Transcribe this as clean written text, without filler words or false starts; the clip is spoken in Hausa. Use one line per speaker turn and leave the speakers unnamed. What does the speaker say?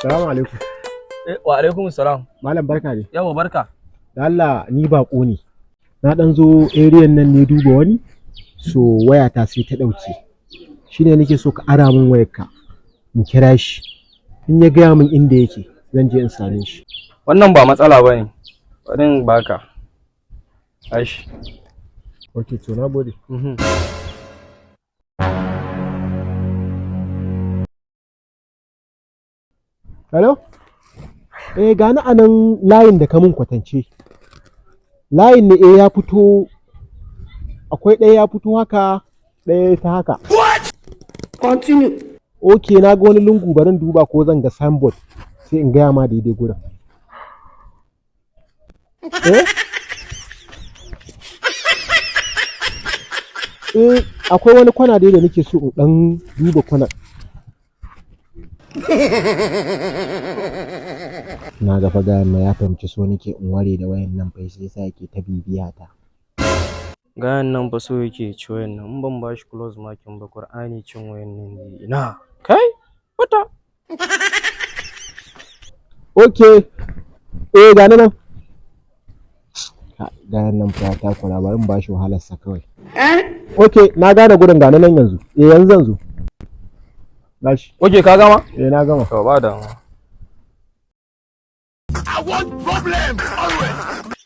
Salamu alaikum.
Wa alaikum salam.
Malam, barka ne.
Yawa, barka.
Da Allah, ni baƙo ne. Na ɗan zo area nan ne duba wani, so wayata sai ta ɗauke. Shine nake so ka ara min wayarka in kira shi. In ya gaya min inda yake, zan je in same shi.
Wannan ba matsala ba ne. Bari in baka. Ashi.
Ok, to na gode. Hello? Eh, gani a nan layin da ka mun kwatance. Layin ne, eh, ya fito, akwai ɗaya ya fito haka, ɗaya ta haka.
Continue.
Ok, na ga wani lungu, bari in duba ko zan ga signboard sai in gaya ma daidai gurin. Eh? Eh, akwai wani kwana dai da nake so in ɗan duba kwanan. Na ga fa gayan nan ya fahimci so nake in ware da wayan nan fa, sai yasa yake ta bibiya ta.
Gayan nan fa so yake ci wayan nan, in ban bashi close marking ba, Qur'ani cin wayan nan zai ina. Kai? Wata.
Ok. Eh, gani nan. Gayan nan fa ya takura, bari in bashi wahalarsa kawai. Ok, na gane gurin, gani nan yanzu. Eh, yanzu zan zo. Gashi.
Ok, ka gama?
Eh, na gama.
To, ba damuwa.
I want problem always.